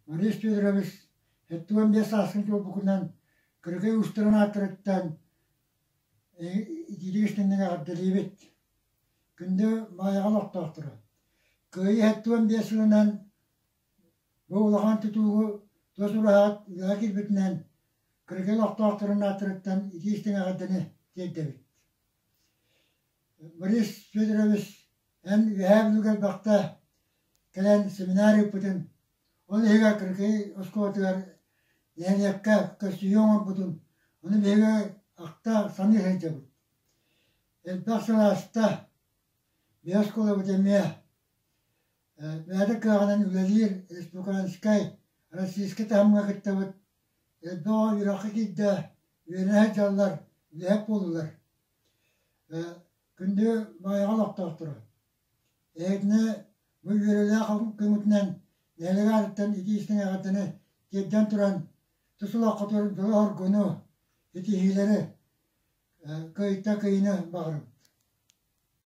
Борис Федорович 75 сааскын туолбукунан Кыргый уустарын ааттарыттан итиитик истиҥник эҕэрдэлиибит. Күндү Баайаҕа олохтоохторо! Кыайыы 75 сылынан бу улахан тутуугу туос ураһаҕыт үлэҕэ киирбитинэн Кыргый олохтоохторун ааттарыттан итии истиҥ эҕэрдэни тиэрдэбит. Борис Федорович, эн Үөһээ Бүлүүгэ элбэхтэ кэлэн семинар ыыппытын, ол иһигэр Кыргый оскуолатыгар нэһилиэккэ көрсүһүү оҥорбутун, ону биһиги ахта саныы сылдьабыт. Элбэх сыл ааста, биһи оскуолабыт эмиэ бэйэтэ кыаҕынан үлэлиир республиканскай, российскай таһымҥа кыттабыт, элбэх оҕо үөрэххэ киирдэ, үөрэнэ сылдьаллар, үлэһит буоллулар. Күндү Баайаҕа олохтоохторо! Эһигини бу үөрүүлээх күҥҥүтүнэн нэһилиэк аатыттан итии истиҥ эҕэрдэни тиэрдэн туран, тус олоххутугар дьолу-соргуну, ситиһиилэри, кыайта кыайыыны баҕарабыт.